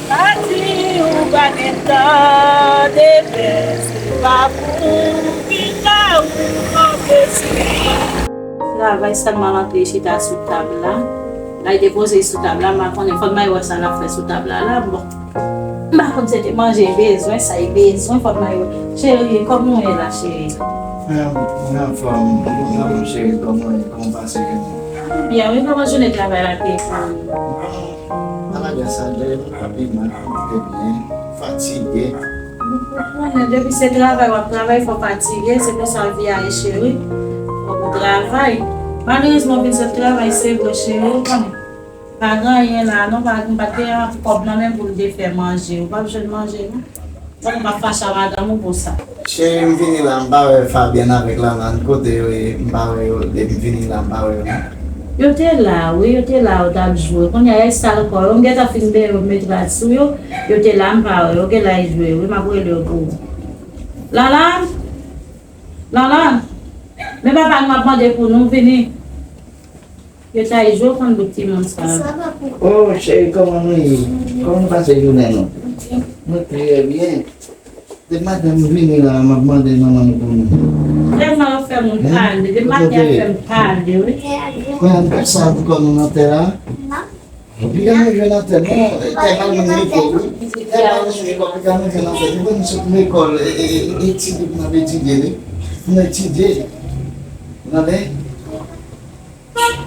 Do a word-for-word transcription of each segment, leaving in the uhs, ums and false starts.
Pa di ou pa gen tan de fè, se pa pou ou ki ta ou konfese. Travay sèlman l antre chita sou tab la. La, li te poze sou tab la, m pa konnen, fò m al wè sa l ap fè sou tab la, la, bon. M pa konn se te manje l bezwen, sa l bezwen, fò m al wè. Cheri, kòman w ye la, cheri? Mwen, mwen anfòm, mwen anfòm, cheri, kòman w ye? Kòman w pase jounen? Byen, wi, kòman jounen travay la te ye pou ou? Maladè sa, dèyè mwen pa pi mal, mwen te byen, fatige. Ou konnen, depi se travay w ap travay, fò w fatige, se konsa vi a ye, cheri. Fòk ou travay. Malerezman, w vin sot travay, se vre, cheri, ou konnen. Pa gen anyen la, non, pa, m pa t gen kòb nan men m pou m te fè manje. Ou p ap jwenn manje, non. Fòk ou pa fache a madanm ou pou sa. Cheri, m vini la, m pa wè Fabienne avèk Lanlann. Kote yo ye? M pa wè yo. Depi m vini la, m pa wè yo, non. Yo te la, wi, yo te la, yo t ap jwe. Kounye a, y al sal kò yo. M gentan fin benyen yo, m met rad sou yo. Yo te la, m pa wè yo. Gen la y jwe, wi, m ap rele yo pou ou. Lanlann? Lanlann? Men papa nou ap mande pou nou, vini. Yo ta jwe konn bout timoun sa. Oh, cheri, kòman nou ye? Kòman nou pase jounen nou? Nou trè byen. Depi maten m vini la, m ap mande manman nou pou nou. Tèlman yo fè moun pale, depi maten yo fè m pale, wi. Kòman nou pase sa pou kò nou nan tè la? Li ka manje nan tè, non, tè pa menm lekòl, wi. Tè pa menm lekòl, li ka manje nan tè. Nou konn sot lekòl, e, e, e, etidye pou n ap etidye, wi. Pou n etidye. Ou tande?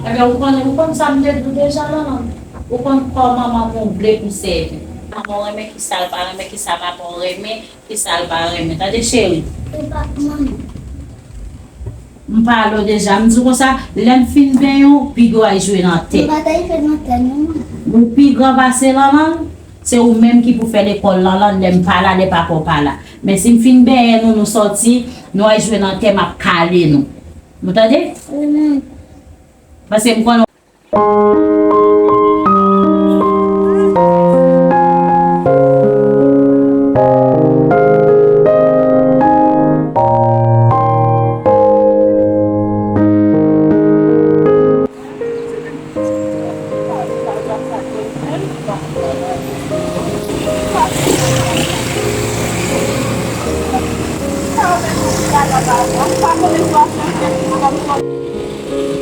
Ebyen, ou konn, ou konn sa m te di w deja, Lanlann? Ou konn kò manman mwen vle pou sèvi. Manman w renmen kisa l pa renmen, kisa papa w renmen, kisa l pa renmen. Tande, cheri? Epa, manman. M pale w deja, m di w konsa, lè m fin benyen w, piga w al jwe nan tè. M pa t al jwe nan tè, non, manman. Ou pi gran pase Lanlann, se ou menm ki pou fè lekòl Lanlann, lè m pa la, lè papa w pa la. Men si m fin benyen nou, nou sòti, nou al jwe nan tè, m ap kale nou. Nou tande? Paske m konnen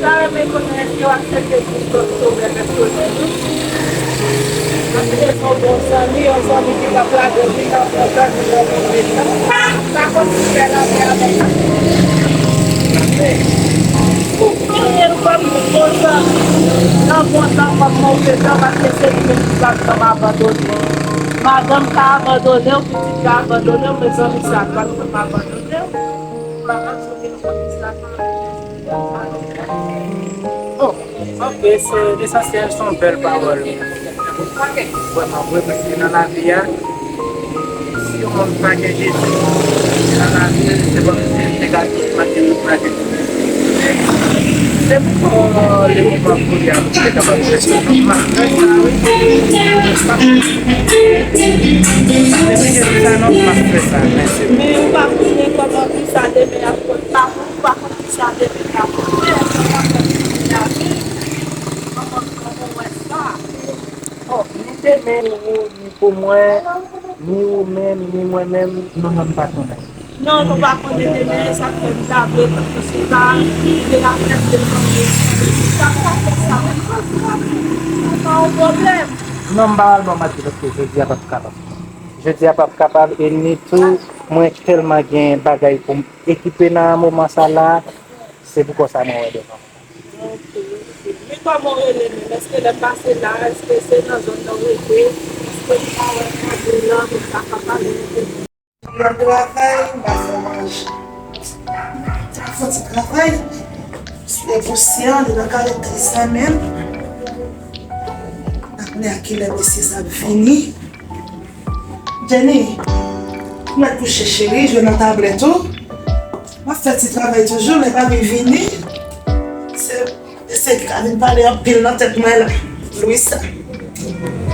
Sa renmen konnen èske yo aksepte pou sòt sou bèl rèstoran yo. Paske se yon bon zanmi, yon zanmi ki p ap lage w, ki p ap fè w pèdi nan moman sa. Sa konn fè lame avèk. Ou konnen nou kòm bon zanmi. Nan bon tan, kòm move tan, paske se li menm ki p ap janm abandone. Madanm ka abandone w, pitit ka abandone w, men zanmi sa p ap janm abandone w. Ou pa ka sove yon zanmi sa. Oh, ok, se lesansyèl, se yon bèl pawòl. Vrèman vre, paske nan lavi a, si yon moun pa gen Jezi nan lavi l, se kòmsi li te ka tout manke tout manke tout. Se pou, oh, li pou m ap kouri a pou te kapab fè sa. M ap fè sa, wi. Depi Jezi la non, m ap fè sa, mèsi. Men ou pa konnen kòman vi sa demen ap konn pa pou ou, pa konn ki sa demen ka pote, èske w ap fè tout lavi, kòman, kòman w wè sa? Bon, ni demen pou ou, ni pou mwen, ni ou menm, ni mwen menm, nou menm pa konnen. Non, nou pa konnen demen, sa k fè m ta vle, paske si w ta rive la fèt de zanmi, sa k ta fè sa menm, sa pa yon pwoblèm. Non, m pa pral ba w manti, paske jodi a p ap kapab. Jodi a p ap kapab, e ni tou, mwen tèlman gen bagay pou m ekipe nan moman sa la, se pou konsa mwen wè devan. Ok, ok. Men kòman w rele menm? Èske lè m pase la, èske se nan zòn nan w rete? Èske m ka wè kòm ou la, pou m ta ka pale yon ti? Nan travay, m pa fè manje. Fè ti travay. Sou epousyè, li nan kare tris la menm. N ap konnen a kilè mesye sa ap vini. Jenny, ou mèt kouche cheri, jwe nan tablèt ou. M ap fè ti travay toujou, lè papi vini. Se, se li k ap vin pale anpil nan tèt mwen la. Louisa.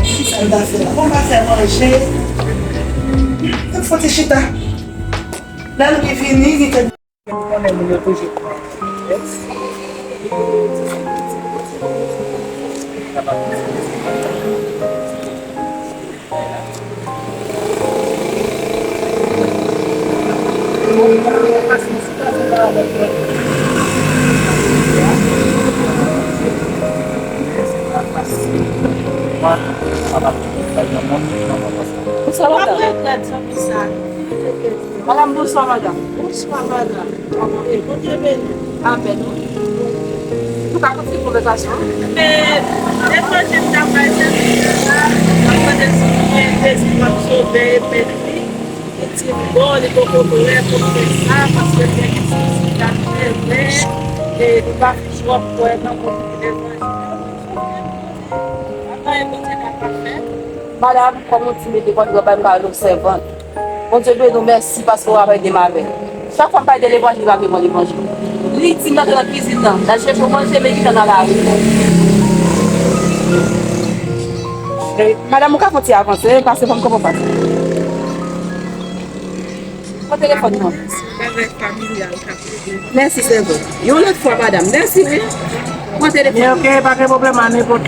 Kisa m ta fè la? Bon, m pa fè manje. Fè m fè ti chita. Lè Louis vini, li te Ou konnen moun yo toujou pran tèks. Sa va, madanm? Madanm, bonswa, madanm. Bonswa, madanm. Bondye beni. Amèn, wi. Nou ka kontinye konvèsasyon an? Men, levanjil n ap bay sèvis la, n ap mande si nou gen Jezi kòm Sovè e Mèt li. Li di m bon, li poko prè pou l fè sa, paske l gen kèk sou sida trè vre, e li pa twò kwè nan moun ki levanjil yo. Men, Bondye, pa gen anyen Bondye pa ka fè. Madanm, kòm ou di, mete kò nan travay, m ka rele w sèvant. Bondye beni w, mèsi paske w ap ede m avè l. Chak fwa m pale de levanjil, li raple mwen levanjil. Li di m nan nan kizin nan, l al chèche w manje, men li gentan nan lari. Madanm, ou ka fè yon ti avanse, paske fò m konprann pati. Pran telefòn nan. Bagay familyal k ap rive. Mèsi, sèvant. Yon lòt fwa, madanm. Mèsi, wi. Pran telefòn nan. Men ok, pa gen pwoblèm, a nenpòt.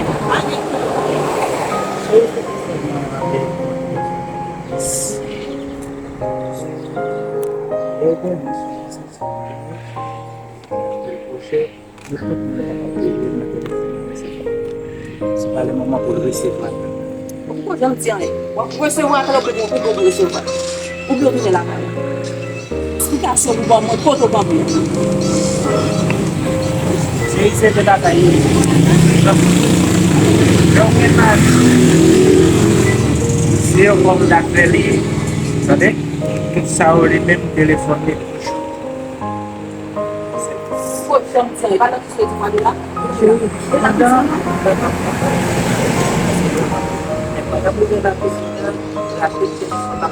Yo tout moun kapab ede m nan telefòn nan, se pa, se pa le moman pou l resevwa l. Ou poko janm di anyen. W ap resevwa talè, ou poko, ou poko resevwa. Oubyen ou tounen lakay ou. Esplikasyon pou ban mwen, kote w kanpe a? Se isit se batay li ye. Lè w gen mari, se yon kòm dakfè li ye. Tande? Tout sa yo li menm, telefòn li toujou. Ou janm di anyen, pa nan kis yo di mande la. Pandan, pandan mwen nan kizin nan, raple telefòn nan,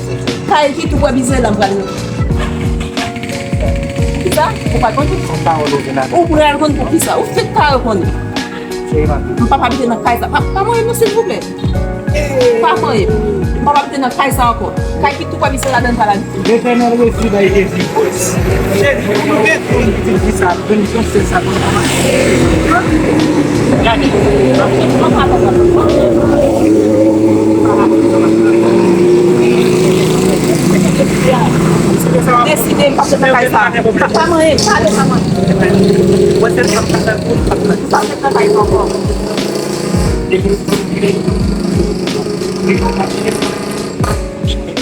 Kay ki tou prè bizè la m pral. Poukisa? Ou pa konn? Ou pral konn poukisa? Ou fèk ka rekonn. M p ap abite nan kay sa. Pa, pa manyen m non, silvouplè. Pa manyen m. M p ap abite nan kay sa ankò. Kay ki tou prè bizè ladan m pral abite. Letènèl resi bay Jezi fòs. Jezi, nou gen tout pitit ki sa, benediksyon se sa. Gade. Deside, m p ap nan kay sa. Pa manyen, pale, pa manyen. M p ap nan kay sa ankò.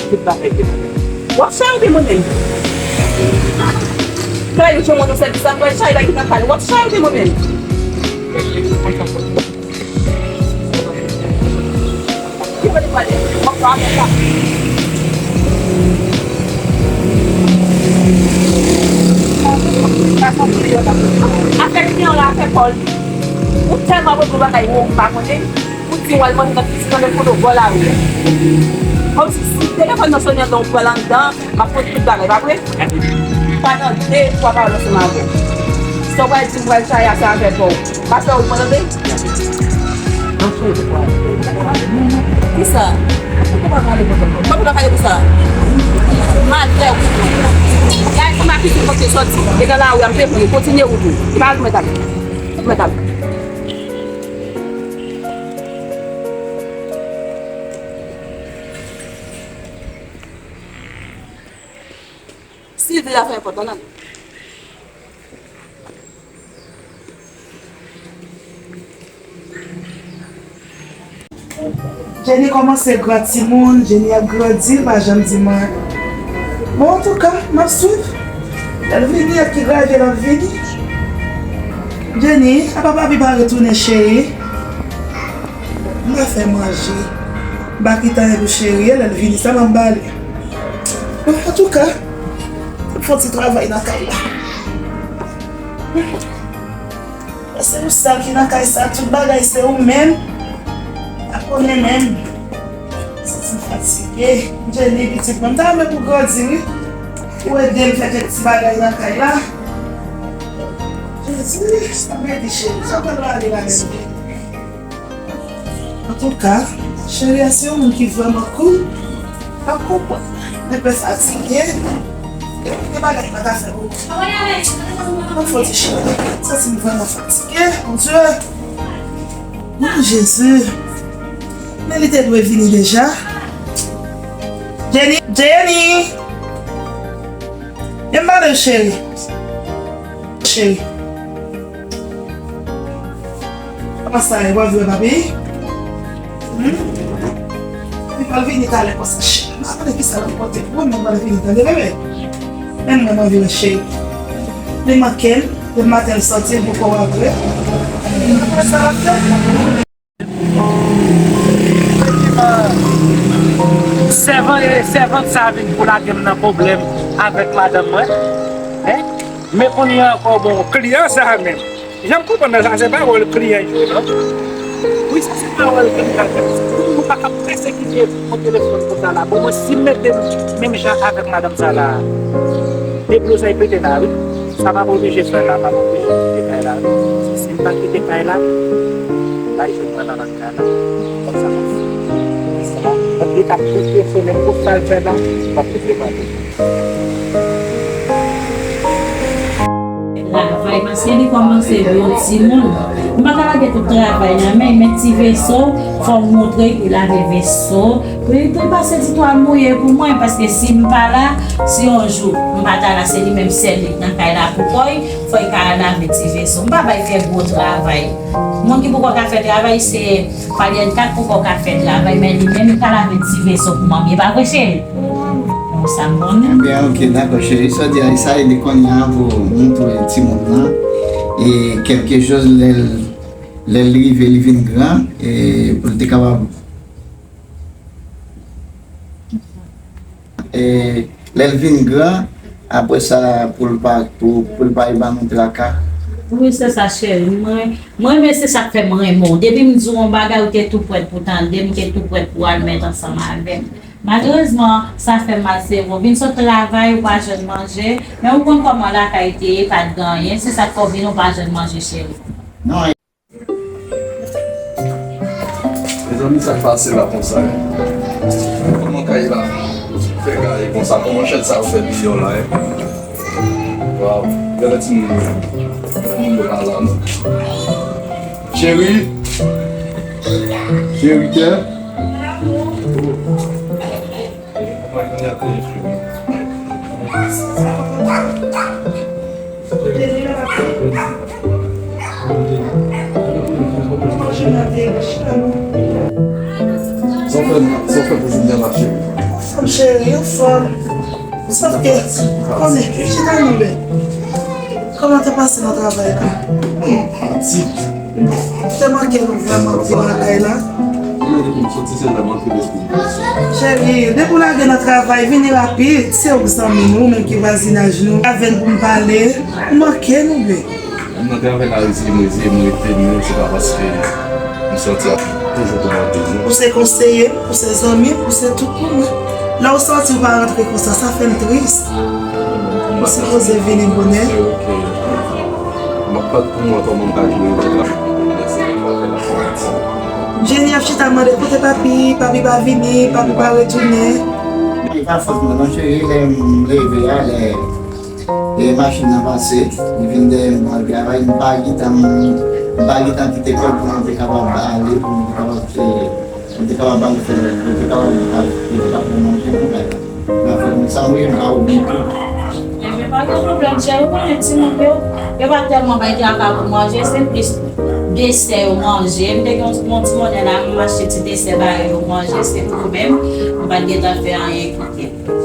Tout bagay gen. W ap fè ou di mwen menm. Klè, yo jwenn mwen nan sèvis la, mwen chay la ki nan kay. W ap fè ou di mwen menm. Ki kote pale? W ap fè avèk la. Afè kliyan la, afè pa w li. Ou tèlman pran pou bagay ou pa konnen. Ou di w al manje nan kizin nan, men kote w bò lari a. Kòmsi si telefòn nan sonnen anndan, ou pral anndan, m ap konn tout bagay, pa vre? Pa nan de, twa pawòl ansanm avè w. Sa w pral di m pral chaye a, se afè pa w. Pa fè w, ou tande? Kisa? Mwen pa ka pale konsa. Malè w. Gade kòman kizin kote soti. E nan lari a, m te pran, kontinye wout ou. E pa al mèt ale. Mèt ale. Silvi, afè enpòtan la. Jenny kòmanse gran timoun, Jenny ap grandi, li pa janm di mwen. Bon, antouka, m ap swiv. Lè l vini, ak ki gravye l ap vini. Jenny, apa papi pa retounen, cheri? M pa fè manje. M pa kite anyen pou cheri, lè l vini sèlman m ba li. Bon, antouka, m fè yon ti travay nan kay la. Se ou sèl ki nan kay sa, tout bagay se ou menm. Pa konnen menm. Santi m fatige. Jenny, pitit mwen, m ta renmen pou grandi, wi. Ou ede m fè kèk ti bagay nan kay la. Jezi, sa m ede cheri, sa pral ale la menm. Antouka, cheri a se yon moun ki vrèman cool. Pa konprann. Nenpè fatige. Gen bagay pa ka fè pou ou. Mwen fò ti cheri. Santi m vrèman fatige. Mon Dieu. Mon Jezi. Men li te dwe vini deja. Jenny, Jenny. Vin pale, cheri. Cheri. Kòman sa ye? W ap viv ak papi? Hmm? Li pral vini talè konsa, cheri. M pa konnen kisa l ap pote pou mwen, men l pral vini talè, bebe. Men mwen, m anvi wè cheri. Li manke m. Depi maten l sòti, l poko rantre. Sa l ap fè? Sèvan-, sèvant sa vin pou lage m nan pwoblèm avèk madanm mwen. Hein? Men kounye a ankò, bon, kliyan sa menm. Jan m konprann nan sa, se pa wòl kliyan yo, non. Wi, sa se pa wòl kliyan yo. Pou moun pa ka pèsekite yon telefòn konsa la. Bon, mwen, si m mete m menm jan avèk madanm sa la, deblozay pete la, wi. Sa m ap oblije fè la, m ap oblije kite kay la, wi. Si m pa kite kay la, bay jwenn mwen nan lòt kay la. Konsa, konsa. Sa, mwen te ka pwofesyonèl pou sa l fè la, m ap kite mwen. Travay, paske li kòmanse vin yon timoun. M pa ka lage tout travay nan men, men ti veso, fò m montre pou lave veso. Pou li tou pase ti twal mouye pou mwen, paske si m pa la, si yon jou m pa ta la, se li menm sèl li k nan kay la pou kò l, fò l ka al lave ti veso. M pa bay fè gwo travay. Moun ki poko ka fè travay, se Falyèn Kat poko ka fè travay, men li menm li ka lave ti veso pou manmi. E pa vre, cheri? Bon, sa m konnen. Ebyen, ok, dakò, cheri. Sa w di a, sa ede kounye a pou montre timoun nan. E kèlke choz, lè l, lè l rive, li vin gran, e pou l te kapab, e lè l vin gran, apre sa, pou l pa, pou, pou l pa rive ba nou traka. Wi, se sa, cheri. Mwen, mwen, men se sa k fè m renmen w. Depi m di w yon bagay, ou te tou prèt pou tande m, ou te tou prèt pou al mèt ansanm avè m. Malerezman, sa fè m mal, se vre. W vin sot travay, ou pa jwenn manje, men ou konn kòman lakay te ye, pa t gen anyen. Se sa k fè w vin, ou pa jwenn manje, cheri. Non. Mezanmi, sa k pase la konsa, hein? Kòman kay la fè gaye konsa? Kòman chèz sa yo fè deyò la, hein? Waw, gade timoun yo. Timoun yo pa la, non. Cheri! Cheri, kè! Sa w fè, sa w fè pou jounen la, cheri? Anfòm, cheri, anfòm. Sòf ke, konnen, chita nou bè. Kòman te pase nan travay la? Te manke nou vrèman anpil lakay la. Cheri, depi w lage nan travay, vini rapid. Se ou k zanmi nou, ou menm ki vwazinaj nou. Avè n pou n pale. Ou manke nou, bè. Nan travay la, rete, mwen rete, mwen rete, men se pa paske m sòti ap toujou tou mande, non. Ou se konseye m, ou se zanmi m, ou se tout pou mwen. Lè w sòti, ou pa rantre konsa, sa fè m tris. Ou sipoze vini bonè. M ap bat pou mwen kòman m ka jere travay. Jenny ap chita mande kote papi, papi pa vini, papi pa retounen. E pa fòt mwen non, cheri, lè m leve a, lè E machin nan pase, li vin dèyè m pou al travay, m pa gentan, m pa gentan kite kò l pou mwen te kapab ale, pou mwen te kapab fè, mwen te kapab al fè, mwen te kapab al, mwen te kapab fè manje pou kay la. Nan fè moun sa mwen, m pa oubli tou. Ebyen, pa gen pwoblèm, cheri, ou konnen timoun yo, yo pa tèlman bay traka pou manje, se plis desè yo manje. M te gen yon, yon ti monnen la, m achte ti desè ba yo, yo manje, se tou menm, m pa t gentan fè anyen kite.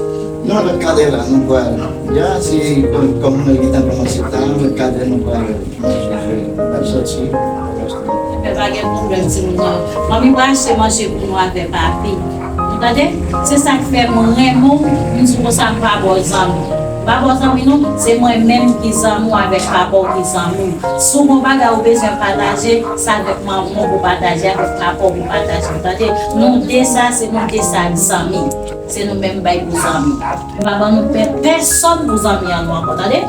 Non, lòt kadè la, nou pral. Ya, se kòm, kòm nou gentan kòmanse tan, lòt kadè nou pral. Pral sòti. Ebyen, pa gen pwoblèm, timoun nan. Manmi pral achte manje pou nou avè papi. Ou tande? Se sa k fè mwen renmen w, m di w konsa m pa ba w zanmi. M pa ba w zanmi, non, se mwen menm ki zanmi w avèk papa w ki zanmi w. Si w gen yon bagay ou bezwen pataje, se avèk manman w pou pataje, avèk papa w pou pataje. Ou tande? Nou de sa, se nou de sa k zanmi. Se nou menm bay pou zanmi. Nou pa ban nou pè pèsonn pou zanmi an nou ankò, tande?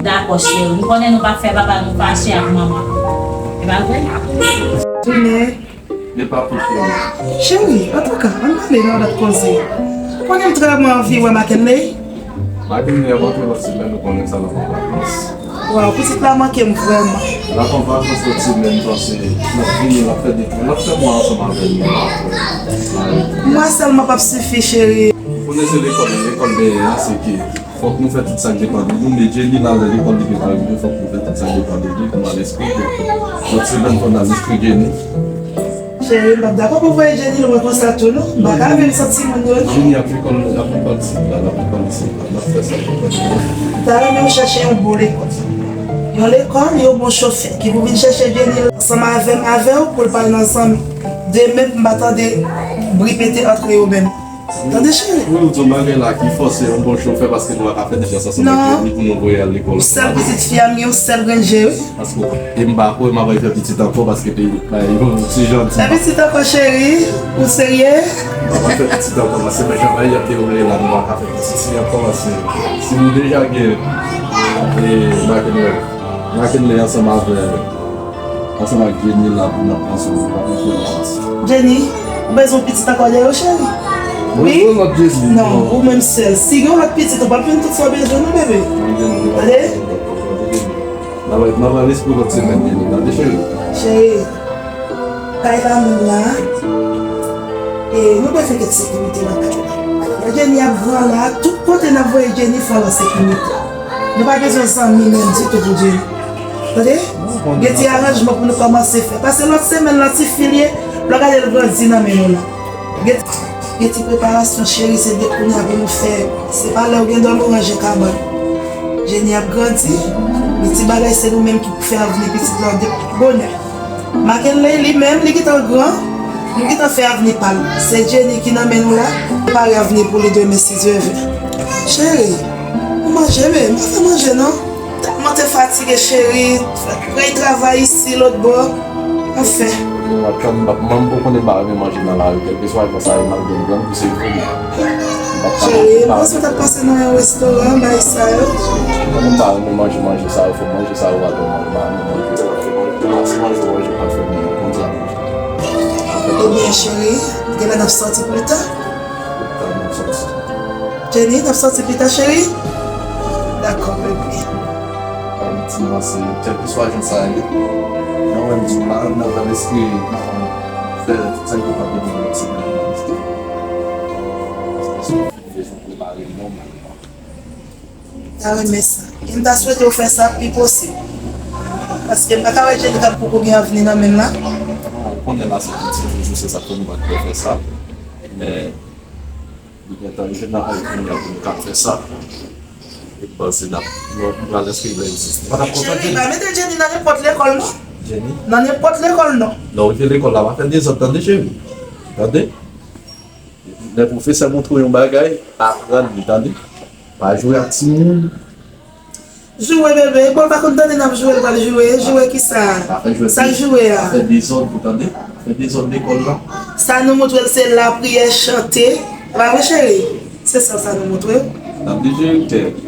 Dakò, cheri. M konnen nou pa fè papa nou fache ak manman. E pa vre? Tounen. Li pa pou cheri. Cheri, antouka, ann pale nan lòt koze. Konnen m trè anvi wè Makenley. Makenley ap antre lòt semèn, ou konnen sa l ap an vakans. Waw, pitit la manke m vrèman. L ap an vakans lòt semèn, m panse l ap vini, l ap fè de, l ap fè mwa ansanm avè nou. Mwa sèlman p ap sifi, cheri. Ou konnen se lekòl, lekòl genyen an, se ke fòk nou fè tout sa k depann de nou, men Jenny la, lè lekòl li gentan rive, fòk nou fè tout sa k depann de li pou n al esplike. Lòt semèn, fò n al esplike Jenny. Cheri, m p ap dakò pou voye Jenny lwen konsa tou, non. M pa ka vin santi moun yo, non. Jenny ap lekòl, ap lekòl isit la, l ap lekòl isit la, n ap fè sa pou fè. M ta renmen w chèche yon bon lekòl. Yon lekòl, yon bon chofè, ki pou vin chèche Jenny ansanm avè m, avè w, pou l pa al nan zanmi. Demen, m pa tande bri pete antre yo menm. Tande, cheri. Wi, ou di yon bagay la ki fòse yon bon chofè paske nou pa ka fè nesesè ansanm avèk li pou nou voye al lekòl. Sèl pitit fi a m gen yon sèl grenn je, wi. Paske e m pa kwè m ap fè pitit ankò paske te bay yon ti jan di. Fè pitit ankò, cheri. Ou serye? M ap fè pitit ankò paske men jan bagay ap dewoule la, nou pa ka fè pitit ankò paske si nou deja gen e Makenley, Makenley ansanm avè ansanm ak Jenny la pou n ap pran sou nou pa konfyans. Jenny, ou bezwen pitit ankò dèyè w, cheri? Wi? Non, ou menm sèl. Si gen yon lòt pitit, ou p ap jwenn tout sa w bezwen non, bebe. Tande? N ap al espri lòt semèn, Jenny. Tande, cheri? Cheri, kay la menm la, e nou bezwen kèk sekirite nan kay la. Lè Jenny ap gran la, tout kote n ap voye Jenny, fò l an sekirite. Nou pa bezwen zanmi menm ditou pou Jenny. Tande? Gen ti aranjman pou nou kòmanse fè. Paske lòt semèn la, ti fi l ye, lè w gade l grandi nan men nou la. Gen, gen ti preparasyon, cheri, se de kounye a pou nou fè. Se pa lè w gen dòmi w ranje kabann. Jenny ap grandi, men ti bagay se nou menm ki pou fè avni pitit la de bonè. Makenley, li menm, li gentan gran, li gentan fè avni pa l. Se Jenny ki nan men nou la, prepare avni pou li demen, si Dye vle. Cheri, ou manje, men m pa fè manje, non. Tèlman te fatige, cheri. Rèy travay isi, lòt bò. Anfen. M ap tann, m ap, mwen, m poko konnen m pa renmen manje nan lari, kèlkeswa jan sa ye, m ap jwenn grann pou se vre. M ap tann. Cheri, m panse w t ap pase nan yon restoran, bay sa yo. Mwen, m pa renmen manje, manje sa yo, fò manje sa yo pa bon, manje, m pa renmen manje. Se manje, manje, manje, pa fè m konn sa manje. Ebyen, cheri, genlè n ap sòti pita. Jenny, n ap sòti pita, cheri? Dakò, bebe. Ti mwen, se kèlkeswa jan sa ye. Nan wè m di w la, nan wè lespri fè tout sa ki kapab pou mwen ti mwen. Bezwen prepare nòmalman. Ta renmen sa. E m ta swete w fè sa pi posib. Paske m pa ka wè Jenny k ap poko gen avni nan men l la. Ou konnen la se piti toujou, se sa k fè nou pa t fè sa. Men li gentan jwenn nan ay kounye a pou nou ka fè sa. E m panse n ap, nou pral enskri l nan egzistans. Nou pa t ap kontan Jenny. Cheri, pa mete Jenny nan nenpòt lekòl, non. Jenny? Nan nenpòt lekòl, non. Lè w rive lekòl la, pa fè dezòd, tande, cheri? Tande? Lè pwofesè montre w yon bagay, aprann li, tande? Pa jwe ak timoun. Joure, bebe. Bon, l pa konn tande n ap joure, l pral joure. Joure kisa? Pa fè joure. Sa l joure a? Pa fè dezòd, ou tande? Pa fè dezòd lekòl la. Sa nou montre l, se lapriyè, chante. Pa vre, cheri? Se sa, sa nou montre l. N ap di direktè.